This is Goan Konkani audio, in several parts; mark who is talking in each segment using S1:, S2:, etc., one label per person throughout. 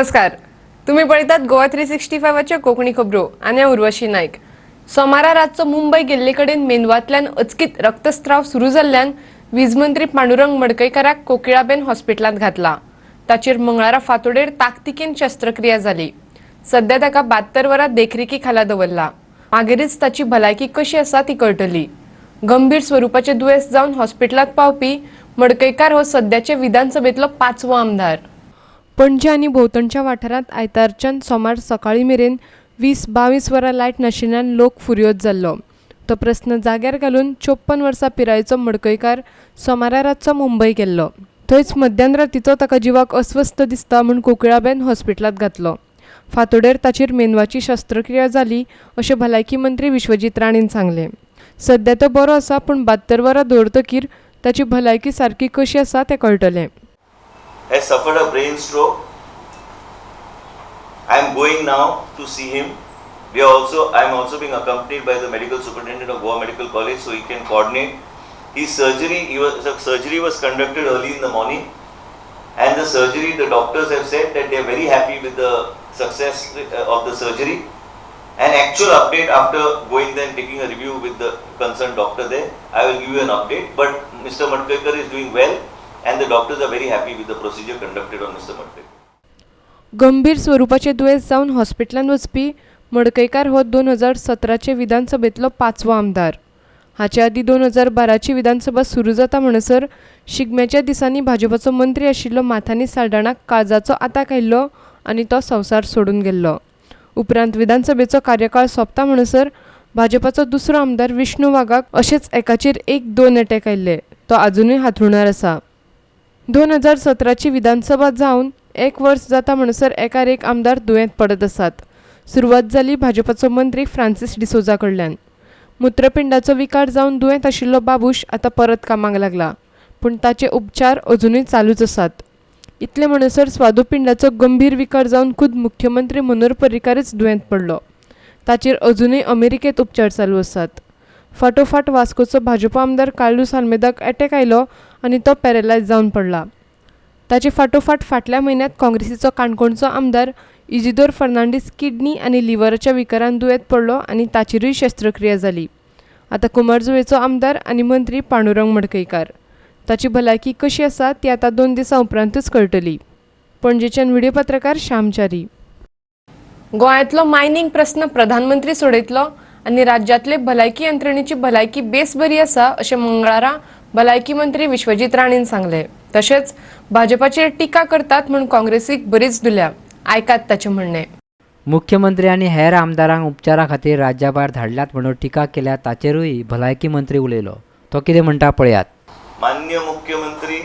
S1: नमस्कार, तुम्ही पळयतात गोवा 365च्यो कोंकणी खबरो आनी हांव उर्वशी नायक. सोमारा रातचो मुंबय गेल्ले कडेन मेंदवांतल्यान अचकीत रक्तस्त्राव सुरू जाल्ल्यान वीज मंत्री पांडुरंग मडकयकाराक कोकिळाबेन हॉस्पिटलांत घातला. ताचेर मंगळारा फांतोडेर ताकतिकेन शस्त्रक्रिया जाली. सध्या ताका 72 वरां देखरेखी खाला दवरला. मागीरच ताची भलायकी कशी आसा ती कळटली. गंभीर स्वरुपाचे दुयेंस जावन हॉस्पिटलांत पावपी मडकयकार हो सद्याचे विधानसभेतलो 5वो आमदार. पणजे आनी भोंवतणच्या वाठारांत आयतारच्यान सोमार सकाळीं मेरेन 20-22 वरां लायट नाशिल्ल्यान लोक फुर्योज जाल्लो. तो प्रस्न जाग्यार घालून 54 वर्सां पिरायेचो मडकयकार सोमारा रातचो मुंबय गेल्लो. थंयच मध्यान रातीचो ताका जिवाक अस्वस्थ दिसता म्हूण कोकिळाबेन हॉस्पिटलांत घातलो. फांतोडेर ताचेर मेंदवाची शस्त्रक्रिया जाली अशें भलायकी मंत्री विश्वजीत राणेन सांगलें. सध्या तो बरो आसा, पूण 72 वरां दवरतकीर ताची भलायकी सारकी कशी आसा तें कळटलें.
S2: Has suffered a brain stroke. I am going now to see him. I am also being accompanied by the medical superintendent of Goa Medical College, so he can coordinate. His surgery, he was, the surgery was conducted early in the morning, and the surgery, the doctors have said that they are very happy with the success of the surgery. An actual update after going there and taking a review with the concerned doctor there, I will give you an update. But Mr. Madkaikar is doing well, and the doctors are very happy with the procedure conducted on Mr. Madkaikar.
S1: गंभीर स्वरुपाचे दुयेंस जावन हॉस्पिटलांत वचपी मडकयकार हो 2017चे विधानसभेतलो 5वो आमदार. हाचे आदीं 2012ची विधानसभा सुरू जाता म्हणसर शिगम्याच्या दिसांनी भाजपाचो मंत्री आशिल्लो माथानी साल्डाणाक काळजाचो आताक आयिल्लो आनी तो संवसार सोडून गेल्लो. उपरांत विधानसभेचो कार्यकाळ सोंपता म्हणसर भाजपाचो दुसरो आमदार विष्णू वाघाक अशेच एकाचेर एक 2 अटॅक आयिल्ले. तो आजुनूय हांथरुणार आसा. 2017ची विधानसभा जावन 1 वर्स जाता म्हणसर एकार एक आमदार दुयेंत पडत आसात. सुरवात जाली भाजपाचो मंत्री फ्रांसीस डिसोजा कडल्यान. मूत्रपिंडाचो विकार जावन दुयेंत आशिल्लो बाबूश आतां परत कामाक लागला, पूण ताचे उपचार अजुनूय चालूच आसात. इतले म्हणसर स्वादुपिंडाचो गंभीर विकार जावन खुद मुख्यमंत्री मनोहर पर्रीकारच दुयेंत पडलो. ताचेर अजुनूय अमेरिकेंत उपचार चालू आसात. फाटोफाट वास्कोचो भाजपा आमदार कार्लूस आल्मेदाक अटॅक आयलो आनी तो पॅरलायज जावन पडला. ताचे फाटोफाट फाटल्या म्हयन्यांत काँग्रेसीचो काणकोणचो आमदार इजिदोर फर्नांडीस किडनी आनी लिव्हराच्या विकारान दुयेंत पडलो आनी ताचेरूय शस्त्रक्रिया जाली. आतां कुमारजुवेचो आमदार आनी मंत्री पांडुरंग मडकयकार. ताची भलायकी कशी आसा ती आतां 2 दिसां उपरांतूच कळटली. पणजेच्यान व्हिडिओ पत्रकार श्यामचारी. गोंयांतलो मायनींग प्रस्न प्रधानमंत्री सोडयतलो आनी राज्यांतले भलायकी यंत्रणेची भलायकी बेस बरी आसा अशें मंगळारा भलायकी मंत्री विश्वजीत राणेन सांगलें. तशेंच भाजपाचेर टिका करतात म्हूण काँग्रेसीक बरीच दिल्या. आयकात ताचें म्हणणें.
S3: मुख्यमंत्री आनी हेर आमदारांक उपचारा खातीर राज्या भायर धाडल्यात म्हणून टिका केल्या ताचेरूय भलायकी मंत्री उलयलो. तो कितें म्हणटा पळयात.
S2: मान्य मुख्यमंत्री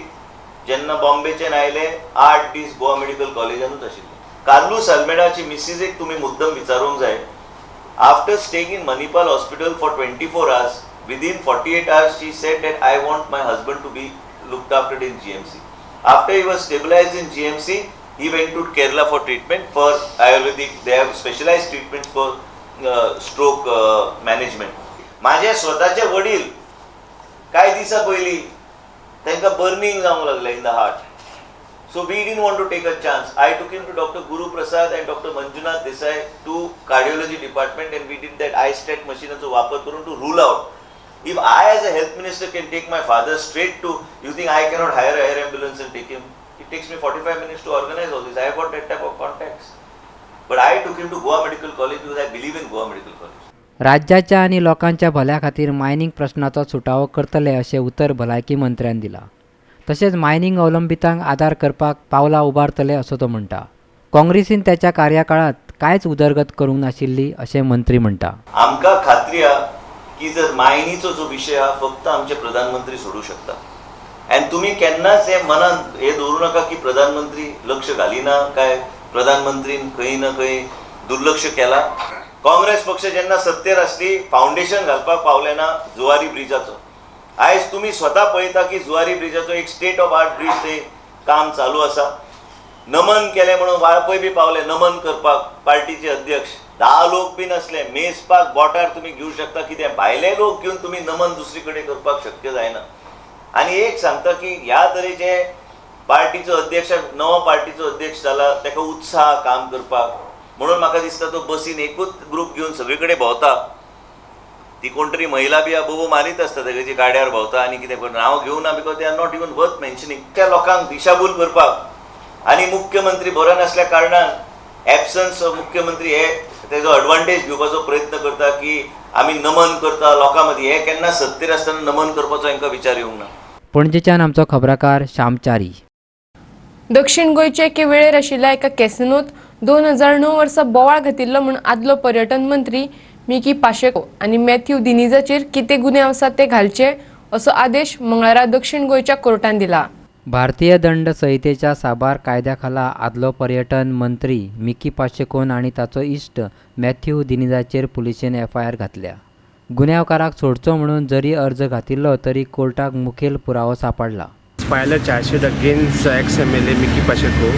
S2: जेन्ना बॉम्बेच्यान आयले 8 दीस गोवा मेडिकल कॉलेजानूच आशिल्ले. कार्लूस आल्मेडाची मिसीजेक तुमी मुद्दम विचारूंक जाय. After staying in Manipal Hospital for 24 hours, within 48 hours she said that I want my husband to be looked after in GMC. After he was stabilized in GMC, he went to Kerala for treatment for Ayurvedic. They have specialized treatments for stroke management. माझे स्वतःचे वडील काय दिसा पयलीं तांकां बर्निंग जावंक लागलें in the heart. So we didn't want to take a chance. I took him to Dr. Guru Prasad and Dr. Manjunath Desai to cardiology department, and we did that iStat machine चो वापर करून to rule out. If I as a health minister can take my father straight to, you think I cannot hire an air ambulance and take him? It takes me 45 minutes to organize all this. I have got that type of contacts. But I took him to Goa Medical College because I believe in Goa Medical College.
S3: राज्याच्या आनी लोकांच्या भल्या खातीर मायनींग प्रश्नाचो सुटावो करतले अशें उतर भलायकी मंत्र्यान दिलां. तशेंच मायनींग अवलंबितांक आदार करपाक पावलां उबारतले असो तो म्हणटा. काँग्रेसीन त्याच्या कार्यकाळांत कांयच उदरगत करूंक नाशिल्ली अशें मंत्री म्हणटा.
S2: आमकां खात्री आहा की जर मायनीचो जो विशय आहा फक्त आमचे प्रधानमंत्री सोडू शकता. आनी तुमी केन्नाच हे मनान हे दवरूं नाका की प्रधानमंत्री लक्ष घालिना काय प्रधानमंत्रीन खंय ना खंय दुर्लक्ष केला. काँग्रेस पक्ष जेन्ना सत्तेर आसली फावंडेशन घालपाक पावले ना जुवारी ब्रिजाचो. आयज तुमी स्वता पळयता की जुवारी ब्रिजाचो एक स्टेट ऑफ आर्ट ब्रीज थंय काम चालू आसा. नमन केलें म्हणून वाळपय बी पावले नमन करपाक पार्टीचे अध्यक्ष. 10 लोक बी नासले. मेजपाक बोटार तुमी घेवं शकता कितें भायले लोक घेवन तुमी नमन दुसरी कडेन करपाक शक्य जायना. आनी एक सांगता की ह्या तरेचे पार्टीचो अध्यक्ष, नवो पार्टीचो अध्यक्ष जाला, ताका उत्साह काम करपाक. म्हणून म्हाका दिसता तो बसीन एकूच ग्रूप घेवन सगळे कडेन भोंवता. ती कोण तरी महिला बी बोबो मारीत आसता तेजी गाड्यार भोंवता आनी कितें करून नांव घेवना, because they are not even worth mentioning. त्या लोकांक दिशाभूल करपाक आनी मुख्यमंत्री बरो नासल्या कारणान एबसन्स ऑफ मुख्यमंत्री हे तेजो एडवांटेज घेवपाचो प्रयत्न करता की आमी नमन करता लोकां मदीं. हे केन्ना सत्तेर आसतना नमन करपाचो हांकां विचार येवंक ना.
S3: पणजेच्यान आमचो खबराकार श्यामचारी.
S1: दक्षिण गोंयचे एके वेळेर आशिल्ल्या एका कॅसिनोत 2009 वर्सा बोवाळ घातिल्लो म्हूण आदलो पर्यटन मंत्री मिकी पाशेको आनी मॅथ्यू दिनीजाचेर कितें गुन्यांव आसात ते घालचे असो आदेश मंगळारा दक्षिण गोंयच्या कोर्टान दिला.
S3: भारतीय दंड संहितेच्या साबार कायद्या खाला आदलो पर्यटन मंत्री मिकी पाशेकोन आनी ताचो इश्ट मॅथ्यू दिनीजाचेर पुलिशेन एफआयआर घातल्या. गुन्यांवकाराक सोडचो म्हणून जरी अर्ज घातिल्लो तरी कोर्टाक मुखेल पुरावो सांपडला.
S4: Filed a charge sheet against ex-MLA Mickey Pacheco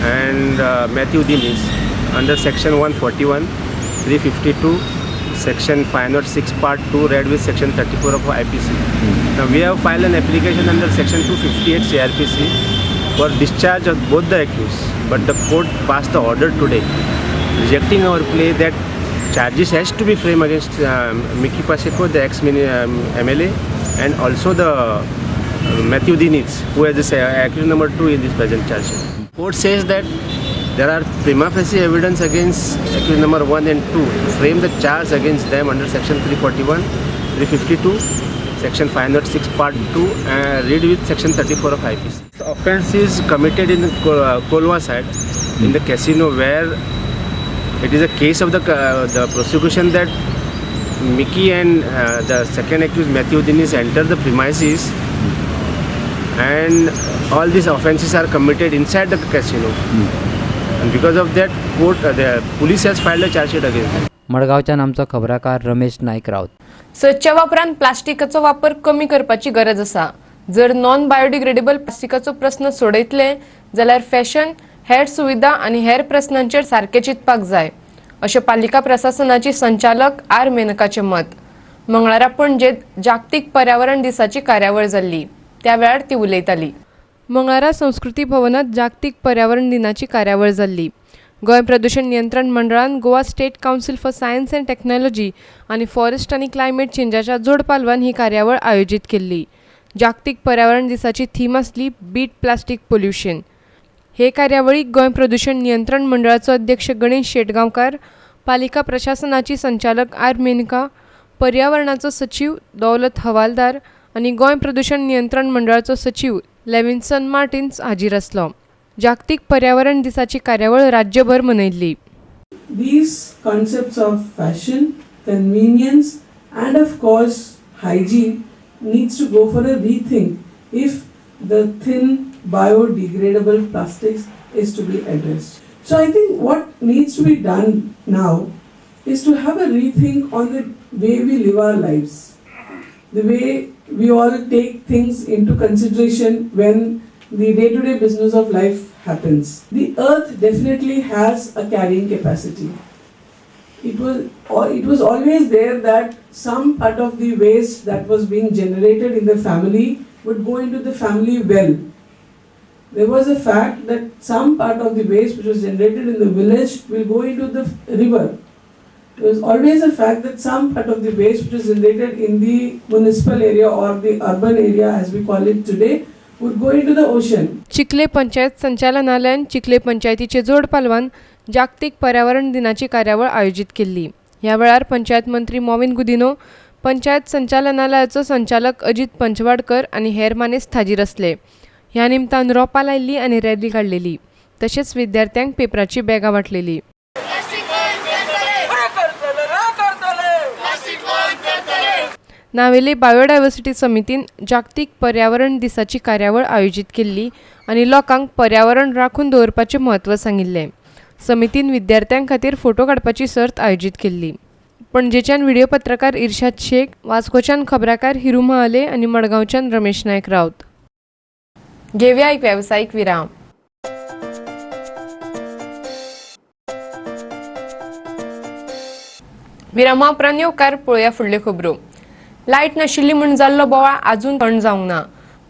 S4: and Matthew Diniz under section 141, 352, section 506 part 2 read with section 34 of IPC. Now we have filed an application under section 258 CRPC for discharge of both the accused, but the court passed the order today rejecting our plea that charges has to be framed against Mickey Pacheco, the ex-MLA, and also the Matthew Diniz, who is the accused number 2 in this present charge sheet. Court says that there are prima facie evidence against accused number 1 and 2 to frame the charge against them under section 341, 352, section 506 part 2, read with section 34 of IPC. The offence is committed in the Kolwa side, in the casino, where it is a case of the prosecution that Mickey and the second accused Matthew Diniz entered the premises and all these offences are committed inside the casino. And because of that, the police has filed a charge sheet against them.
S3: मडगांवच्यान आमचो खबराकार रमेश नायक राऊत.
S1: सदच्या वापरान प्लास्टिकाचो वापर कमी करपाची गरज आसा. जर नॉन बायोडिग्रेडेबल प्लास्टिकाचो प्रस्न सोडयतले जाल्यार फॅशन, हेर सुविधा आनी हेर प्रस्नांचेर सारकें चिंतपाक जाय अशें पालिका प्रशासनाची संचालक आर मेनकाचें मत. मंगळारा पणजेंत जागतीक पर्यावरण दिसाची कार्यावळ जाल्ली त्या वेळार ती उलयताली. मंगळारा संस्कृती भवनांत जागतीक पर्यावरण दिनाची कार्यावळ जाल्ली. गोंय प्रदूशण नियंत्रण मंडळान Goa State Council for Science and Technology आनी फॉरेस्ट आनी क्लायमेट चेंजाच्या जोड पालवान ही कार्यावळ आयोजीत केल्ली. जागतीक पर्यावरण दिसाची थीम आसली बीट प्लास्टीक पोल्युशन. हे कार्यावळीक गोंय प्रदूशण नियंत्रण मंडळाचो अध्यक्ष गणेश शेटगांवकार, पालिका प्रशासनाची संचालक आर मेनका, पर्यावरणाचो सचीव दौलत हवालदार आनी गोंय प्रदूशण नियंत्रण मंडळाचो सचीव लेविन्सन मार्टिन्स हाजीर आसलो. जागतीक पर्यावरण दिसाची कार्यावळ राज्यभर मनयल्ली.
S5: These concepts of fashion, convenience and of course hygiene needs to go for a rethink if the thin biodegradable plastics is to be addressed. So I think what needs to be done now is to have a rethink on the way we live our lives, the way we all take things into consideration when the day-to-day business of life happens. The earth definitely has a carrying capacity. It was always there that some part of the waste that was being generated in the family would go into the family well. There was a fact that some part of the waste which was generated in the village will go into the river. There was always a fact that some part of the waste which was generated in the municipal area or the urban area as we call it today would go into the ocean.
S1: Chikhale panchayat संचालनालयान चिखले पंचायतीचे जोड पालवान जागतीक पर्यावरण दिनाची कार्यावळ आयोजीत केल्ली. ह्या वेळार पंचायत मंत्री मॉविन गुदिनो, पंचायत संचालनालयाचो संचालक अजित पंचवाडकर आनी हेर मानेस्त हाजीर आसले. ह्या निमतान रोपां लायल्ली आनी रॅली काडलेली. तशेंच विद्यार्थ्यांक पेपराची बॅगां वांटलेली. नावेले बायोडायवर्सिटी समितीन जागतीक पर्यावरण दिसाची कार्यावळ आयोजीत केल्ली आनी लोकांक पर्यावरण राखून दवरपाचें म्हत्व सांगिल्लें. समितीन विद्यार्थ्यां खातीर फोटो काडपाची सर्त आयोजीत केल्ली. पणजेच्यान व्हिडिओ पत्रकार इर्शाद शेख, वास्कोच्यान खबराकार हिरू महाले आनी मडगांवच्यान रमेश नायक राऊत. घेवया एक व्यावसायिक विराम. विरामा उपरांत येवकार पळोवया फुडल्यो खबरो. लायट नाशिल्ली म्हूण जाल्लो बोवाळ आजून थंड जावंक ना.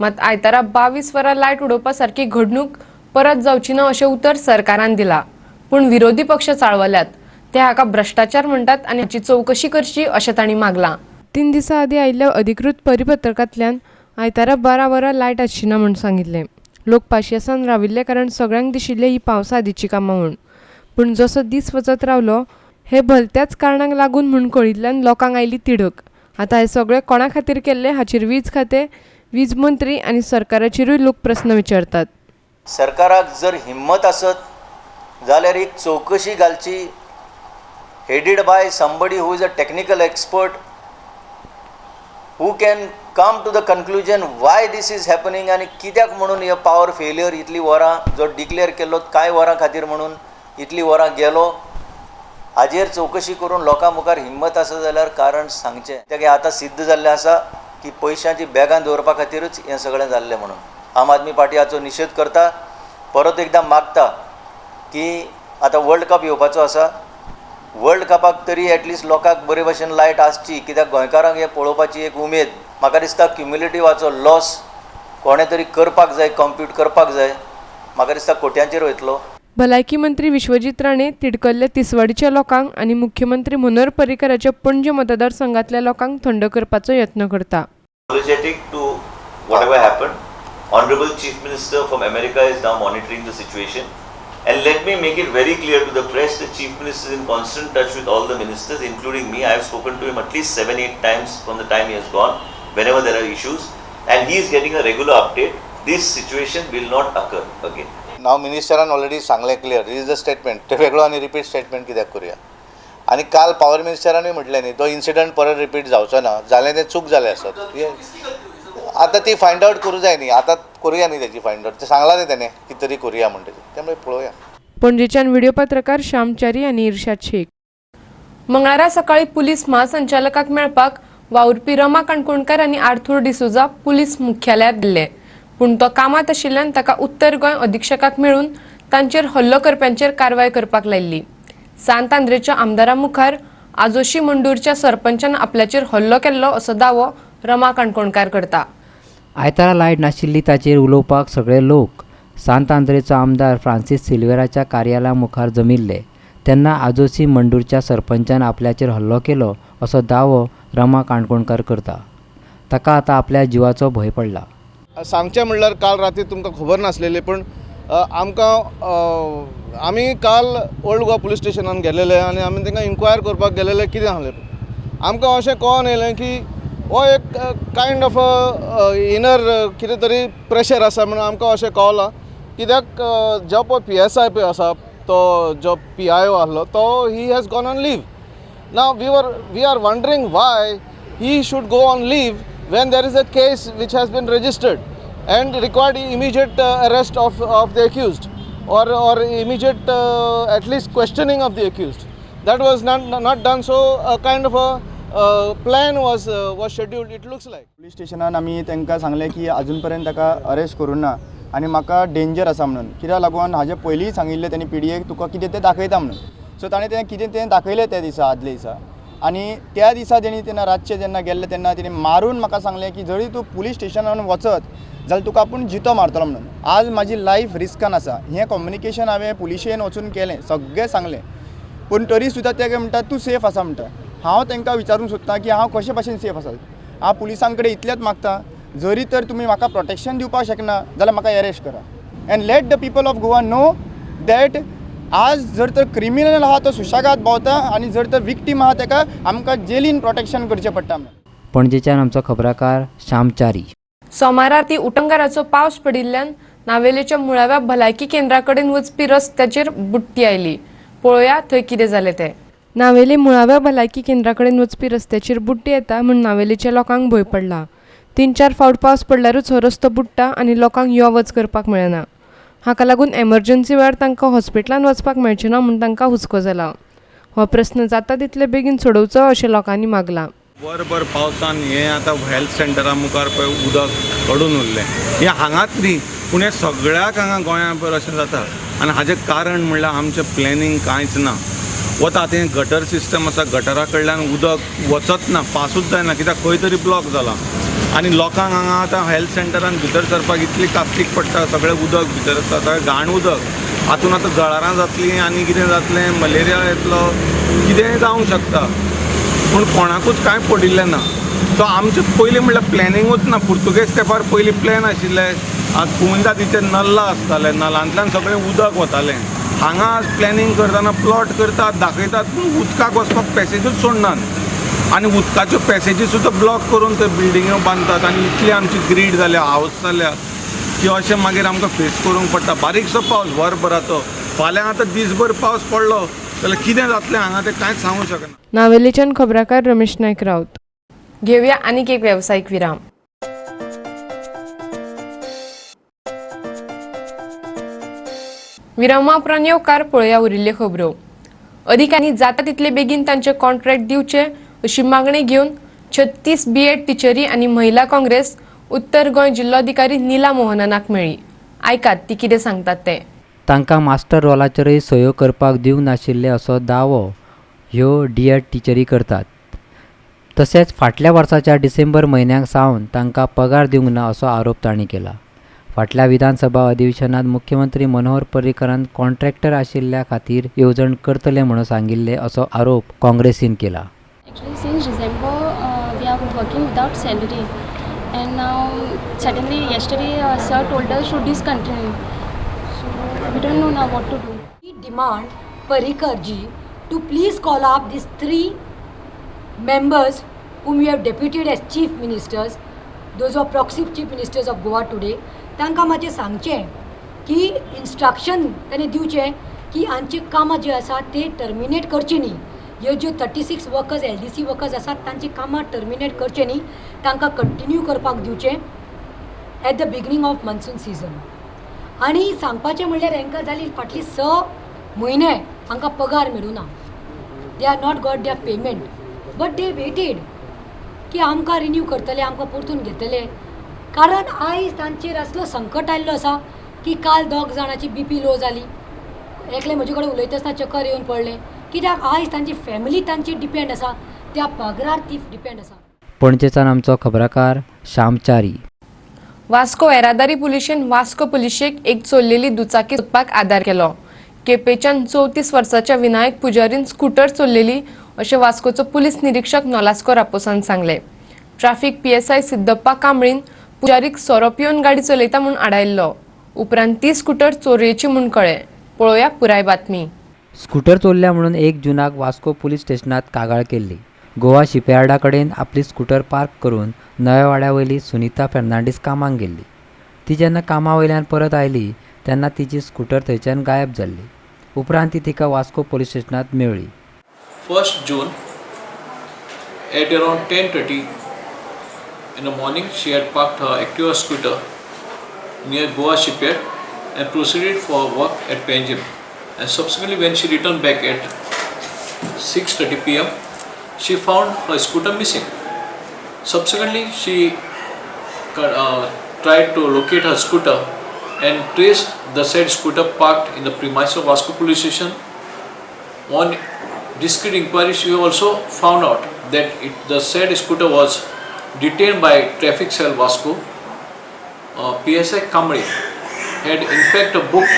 S1: मात आयतारा 22 वरां लायट उडोवपा सारकी घडणूक परत जावची ना अशें उतर सरकारान दिलां. पूण विरोधी पक्ष चाळवल्यात, ते हाका भ्रश्टाचार म्हणटात आनी हाची चवकशी करची अशें तांणी मागलां. 3 दिसां आदीं आयिल्ल्या अधिकृत परिपत्रकांतल्यान आयतारा 12 वरां लायट आसची ना म्हूण सांगिल्लें. लोक पाशियेसान राविल्ले कारण सगळ्यांक दिशिल्लें ही पावसा आदींची कामां म्हूण. पूण जसो दीस वचत रावलो हे भलत्याच कारणांक लागून म्हूण कळिल्ल्यान लोकांक आयली तिडक. आतां हें सगळें कोणा खातीर केल्लें हाचेर वीज खातें, वीज मंत्री आनी सरकाराचेरूय लोक प्रस्न विचारतात.
S2: सरकाराक जर हिम्मत आसत जाल्यार एक चवकशी घालची, headed by somebody who is a technical expert who can come to the conclusion why this is happening आनी कित्याक म्हणून हे पावर फेलियर इतली वरां जो डिक्लेअर केल्लो कांय वरां खातीर म्हणून इतली वरां गेलो, हाजेर चवकशी करून लोकां मुखार हिम्मत आसा जाल्यार कारण सांगचें. कित्याक आतां सिद्ध जाल्लें आसा की पयशांची बॅगां दवरपा खातीरूच हें सगळें जाल्लें म्हणून आम आदमी पार्टी हाचो निशेध करता. परत एकदां मागता की आतां वर्ल्ड कप येवपाचो आसा, वर्ल्ड कपाक तरी एटलिस्ट लोकांक बरे भशेन लायट आसची, कित्याक गोंयकारांक हें पळोवपाची एक उमेद. म्हाका दिसता क्युम्युलेटिव्हाचो लॉस कोणें तरी करपाक जाय, कंप्यूट करपाक जाय. म्हाका दिसता कोट्यांचेर वयतलो.
S1: भलायकी मंत्री विश्वजीत राणे तिडकल्ल्या तिसवाडीच्या लोकांक आनी मुख्यमंत्री मनोहर पर्रीकराच्या पणजे मतदारसंघातल्या लोकांक थंड करपाचो यत्न करता.
S2: Apologetic to whatever happened. Honorable Chief Minister from America is now monitoring the situation. And let me make it very clear to the press, the Chief Minister is in constant touch with all the ministers, including me. I have spoken to him at least 7-8 times from the time he has gone, whenever there are issues. And he is getting a regular update. This situation will not occur again.
S6: Now मिनिस्टरान already सांगलें clear, this is the statement. ते वेगळो आनी रिपीट स्टेटमेंट कित्याक करुया. आनी काल पावर मिनिस्टरानूय म्हटलें न्ही, तो इन्सिडंट परत रिपीट जावचो ना, जालें तें चूक जालें आसत. आतां ती फायंड आवट करूं जाय न्ही, आतां करुया न्ही तेजी फायंड आवट. तें सांगलां न्ही तेणें कितें तरी करुया म्हण तेजें, त्यामुळे पळोवया.
S1: पणजेच्यान व्हिडिओ पत्रकार श्यामचारी आनी इर्शाद शेख. मंगळारा सकाळी पुलीस महासंचालकाक मेळपाक वावुरपी रमा काणकोणकर आनी आर्थूर डिसोजा पुलीस मुख्यालयांत गेल्ले. पूण तो कामात आशिल्ल्यान ताका उत्तर गोंय अधीक्षकाक मेळून तांचेर हल्लो करप्यांचेर कारवाय करपाक लायिल्ली. सांत आंद्रेच्या आमदारा मुखार आजोशी मंडूरच्या सरपंचान आपल्याचेर हल्लो केल्लो असो दावो रमा काणकोणकार करता.
S3: आयतारा लायट नाशिल्ली ताचेर उलोवपाक सगळे लोक सांत आंद्रेचो आमदार फ्रांसीस सिल्वेराच्या कार्यालया मुखार जमिल्ले तेन्ना आजोसी मंडूरच्या सरपंचान आपल्याचेर हल्लो केलो असो दावो रमा काणकोणकार करता. ताका आतां आपल्या जिवाचो भंय पडला.
S7: सांगचें म्हणल्यार काल राती तुमकां खबर नासलेली, पूण आमकां आमी काल ओल्ड गोवा पुलीस स्टेशनान गेलेले आनी आमी तांकां इन्क्वायर करपाक गेलेले कितें आहलें. आमकां अशें कळोन येयलें की हो एक कायंड ऑफ इनर कितें तरी प्रेशर आसा म्हणून आमकां अशें कळलां. कित्याक जो पळय पी एस I पळय आसा तो जो पी I ओ आहलो तो he has gone on leave. Now we are wondering why he should go on leave when there is a case which has been registered and required immediate arrest of the accused or immediate at least questioning of the accused. That was not done, so a kind of a plan was scheduled, it looks like.
S8: Police स्टेशनान आमी तांकां सांगलें की अजून पर्यंत ताका अरेस्ट करूं ना आनी म्हाका डेंजर आसा म्हणून. कित्याक लागून हाजे पयलींय सांगिल्लें तेणी पी डी एक तुका कितें तें दाखयता म्हणून. सो ताणें तें कितें तें दाखयलें त्या दिसा, आदल्या दिसा. आनी त्या दिसा तेणी तेन्ना रातचें जेन्ना गेल्ले तेन्ना तेणी मारून म्हाका सांगलें की जरी तूं पुलीस स्टेशनान वचत जाल्यार तुका आपूण जितो मारतलो म्हणून. आज म्हाजी लायफ रिस्कान आसा. हें कम्युनिकेशन हांवें पुलिशेन वचून केलें, सगळें सांगलें, पूण तरी सुद्दां ते म्हणटा तूं सेफ आसा म्हणटा. हांव तांकां विचारूंक सोदतां की हांव कशे भाशेन सेफ आसा. हांव पुलिसां कडेन इतलेंच मागता, जरी तर तुमी म्हाका प्रोटेक्शन दिवपाक शकना जाल्यार म्हाका एरेस्ट करा. And let the people of Goa know that आज जर तर क्रिमिनल आहा तो सुशेगाद भोंवता आनी जर तर विक्टीम आहा ताका आमकां जेलीन प्रोटेक्शन करचें पडटा.
S3: पणजेच्यान आमचो खबराकार श्यामचारी.
S1: सोमारा ती उटंगाराचो पावस पडिल्ल्यान नावेलेच्या मुळाव्या भलायकी केंद्रा कडेन वचपी रस्त्याचेर बुडटी आयली. पळोवया थंय कितें जालें तें. नावेले मुळाव्या भलायकी केंद्रा कडेन वचपी रस्त्याचेर बुडटी येता म्हूण नावेलेच्या लोकांक भंय पडला. 3-4 फावट पावस पडल्यारूच हो रस्तो बुडटा आनी लोकांक यो वच करपाक मेळना. हाका लागून एमर्जन्सी वेळार तांकां हॉस्पिटलांत वचपाक मेळचें ना म्हूण तांकां हुस्को जाला. हो प्रस्न जाता तितले बेगीन सोडोवचो अशें लोकांनी मागलां.
S9: वरभर पावसान हें आतां हेल्थ सेंटरा मुखार पळय उदक पडून उरलें. हें हांगाच न्ही पूण हें सगळ्याक हांगा गोंया भर अशें जाता आनी हाजें कारण म्हणल्यार आमचें प्लॅनिंग कांयच ना. वता आतां हें गटर सिस्टम आसा, गटरा कडल्यान उदक वचत ना, पासूच जायना कित्याक खंय तरी ब्लॉक जाला. आनी लोकांक हांगा आतां हेल्थ सेंटरान भितर सरपाक इतली कास्तीक पडटा, सगळें उदक भितर आसता, सगळें घाण उदक, हातून आतां जळारां जातलीं आनी कितें जातलें, मलेरिया येतलो, कितेंय जावंक शकता, पूण कोणाकूच कांय पडिल्लें ना. सो आमचें पयलीं म्हणल्यार प्लॅनिंगूच ना. पुर्तुगेज तेंपार पयलीं प्लॅन आशिल्ले, कोमुनिदादीचे नल्ला आसताले, नलांतल्यान सगळें उदक वतालें. हांगा आज प्लॅनिंग करतना प्लॉट करतात, दाखयतात, पूण उदकाक वचपाक पॅसेजूच सोडनात आनी उदकाच्यो पॅसेजी सुद्दां ब्लॉक करून ते बिल्डिंग्यो बांदतात आनी इतली आमची ग्रीड जाल्या, हावस जाल्या की अशें मागीर आमकां फेस करूंक पडटा. बारीकसो पावस वरभराचो, फाल्यां आतां दीसभर पावस पडलो जाल्यार कितें जातलें हांगा तें कांयच सांगूंक शकना.
S1: नावेलीच्यान खबराकार रमेश नायक राऊत. घेऊया आणखी एक व्यावसायिक विराम. विरामा उपरांत येवकार पळोवया उरिल्ल्यो खबरो. अधिकाऱ्यांनी जाता तितले बेगीन तांचे कॉन्ट्रॅक्ट दिवचे अशी मागणी घेवन 36 बीएड टिचरी आनी महिला काँग्रेस उत्तर गोंय जिल्लोधिकारी नीला मोहनाक मेळ्ळी. आयकात ती कितें सांगतात ते.
S3: तांकां मास्टर रोलाचेरय सयो करपाक दिवंक नाशिल्ले असो दावो ह्यो डीएड टिचरी करतात. तशेंच फाटल्या वर्साच्या डिसेंबर म्हयन्याक सावन तांकां पगार दिवंक ना असो आरोप तांणी केला. फाटल्या विधानसभा अधिवेशनात मुख्यमंत्री मनोहर पर्रीकरान कॉन्ट्रॅक्टर आशिल्ल्या खातीर येवजण करतले म्हणून सांगिल्ले असो आरोप काँग्रेसीन केला.
S10: Actually, since December we are working without salary, and now suddenly yesterday sir told us to discontinue. So we don't know now what to do.
S11: We demand Parrikar ji to please call up these 3 members whom we have deputed as chief ministers, those who are proxy chief ministers of Goa today. तांकां मातशें सांगचें की इन्स्ट्रक्शन तांणी दिवचें की आमची कामां जी आसा ते टर्मिनेट करची न्ही. ह्यो ज्यो 36 वर्कर्स LDC workers आसात तांची कामां टर्मिनेट करचें न्ही, तांकां कंटिन्यू करपाक दिवचें at the beginning of monsoon season. आनी सांगपाचें म्हणल्यार हांकां जाली फाटली 6 म्हयने हांकां पगार मेळूं ना. They are not got their payment, but they waited की आमकां रिन्यू करतले, आमकां परतून घेतले. कारण आयज तांचेर असलो संकट आयिल्लो आसा की काल 2 जाणांची BP लो जाली, एकले म्हजे कडेन उलयता आसतना चक्कर येवन पडलें. कित्याक आयज तांची फॅमिली तांचेर डिपेंड आसा, त्या पगारार ती डिपेंड आसा.
S3: पणजेच्यान आमचो खबराकार श्याम च्यारी.
S1: वास्को येरादारी पुलिशेन वास्को पुलिशेक एक चोरलेली दुचाकी सोदपाक आदार केलो. केपेच्यान 34 वर्साच्या विनायक पुजारीन स्कूटर चोरलेली अशें वास्कोचो पुलीस निरीक्षक नोलास्को रापोसान सांगलें. ट्राफिक PSI Siddappa कांबळीन पुजारीक सोरो पिवन गाडी चलयता म्हूण आडायल्लो. उपरांत ती स्कूटर चोरयेची म्हूण कळ्ळें. पळोवया पुराय बातमी.
S3: स्कूटर चोरल्या म्हणून 1 जूनाक वास्को पुलीस स्टेशनात कागाळ केल्ली. गोवा शिपयार्डा कडेन आपली स्कूटर पार्क करून नव्या वाड्या वयली सुनीता फर्नांडीस कामाक गेल्ली. ती जेन्ना कामा वयल्यान परत आयली तेन्ना तिची स्कूटर थंयच्यान गायब जाल्ली. उपरांत ती तिका वास्को पुलीस स्टेशनात मेळ्ळी.
S12: 1 June at around 10:30 in the morning, she had parked her Activa scooter near Goa shipyard and proceeded for work at Panjim. And subsequently, when she returned back at 6:30 p.m., she found her scooter missing. Subsequently, she tried to locate her scooter and traced the said scooter parked in the premise of Vasco police station. On discreet inquiry, she also found out that the said scooter was detained by traffic cell Vasco. PSI Kamble had in fact booked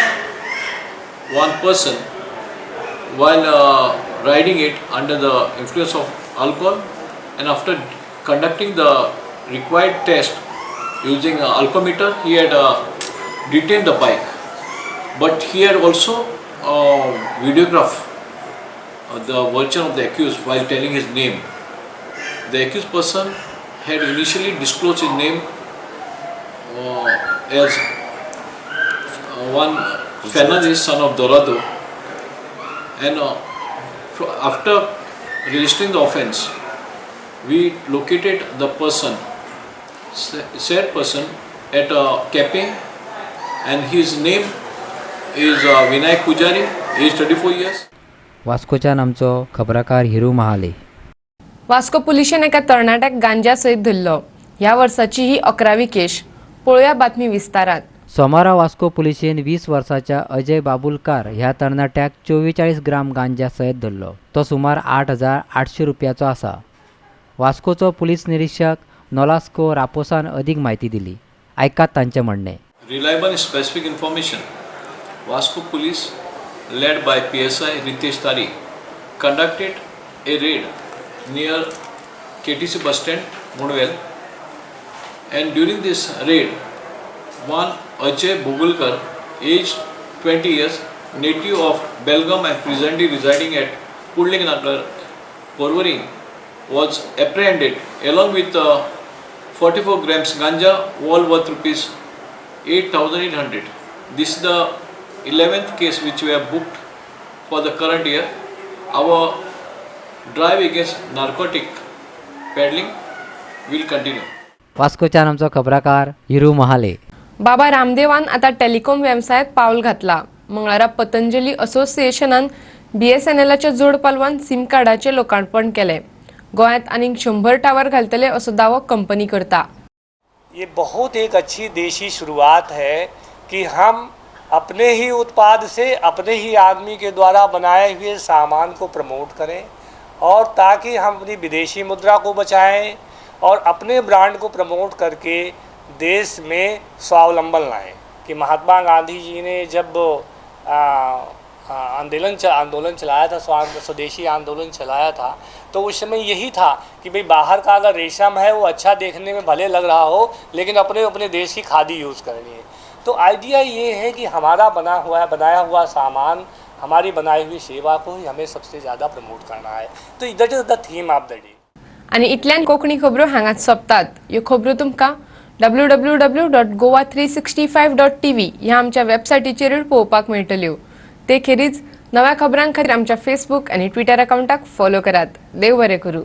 S12: one person while riding it under the influence of alcohol, and after conducting the required test using an alcometer, he had detained the bike, but he had also videographed the version of the accused while telling his name. The accused person had initially disclosed his name as one Fernandez, son of Dorado, and after registering the offence, we located the person, said person at Kepe, and his name is Vinayak Pujari, age 34 years.
S3: वास्कोच्यान आमचो खबराकार हिरू महाले.
S1: वास्को पुलिशेन एका तरणाट्याक गांजा सयत धरलो. ह्या वर्साची ही 11वी केश. पळोवया बातमी विस्तारात.
S3: सोमारा वास्को पुलिशेन 20 वर्साच्या अजय बाबुलकार ह्या तरणाट्याक 44 ग्राम गांजा सयत धरलो. तो सुमार 8,800 रुपयाचो आसा. वास्कोचो पुलीस निरीक्षक नोलास्को रापोसान अदीक म्हायती दिली. आयकात तांचें म्हणणें.
S12: Reliable specific information, Vasco police led by PSI Ritesh Tari conducted a raid near KTC bus stand, Mudvel, and during this raid, one Ajay Bogulkar, aged 20 years, native of Belgaum and presently residing at Pundlik Nagar, Porvorim, was apprehended along with 44 grams ganja, all worth rupees 8,800. This is the 11th case which we have booked for the current year. Our drive against narcotic peddling will continue.
S3: वास्कोच्यान आमचो खबराकार हिरू महाले.
S1: बाबा रामदेवान आतां टेलिकॉम वेवसायांत पावल घातला. मंगळारा पतंजली असोसिएशनान बीएसएनएलाच्या जोड पालवान सिम कार्डाचें लोकार्पण केलें. गोंयांत आनीक 100 टावर घालतले असो दावो कंपनी करता.
S13: ये बहुत एक अच्छी देशी शुरुआत है कि हम अपने ही उत्पाद से अपने ही आदमी के द्वारा बनाए हुए सामान को प्रमोट करें और ताकि हम अपनी विदेशी मुद्रा को बचाएं और अपने ब्रांड को प्रमोट करके देश में स्वावलंबन लाएं। कि महात्मा गांधी जी ने जब आंदोलन चलाया था, स्वदेशी आंदोलन चलाया था, तो उस समय यही था कि भाई बाहर का अगर रेशम है वो अच्छा देखने में भले लग रहा हो, लेकिन अपने अपने देश की खादी यूज़ करनी है। तो आइडिया ये है कि हमारा बनाया हुआ सामान, हमारी बनाई हुई सेवा को ही हमें सबसे ज़्यादा प्रमोट करना है। तो that is the theme of the day.
S1: आनी इतल्यान कोंकणी खबरो हांगाच सोंपतात. ह्यो खबरो तुमकां www.goa365.tv ह्या आमच्या वेबसायटीचेरूय पळोवपाक मेळटल्यो. ते खेरीज नव्या खबरां खातीर आमच्या फेसबूक आनी ट्विटर अकावंटाक फॉलो करात. देव बरें करूं.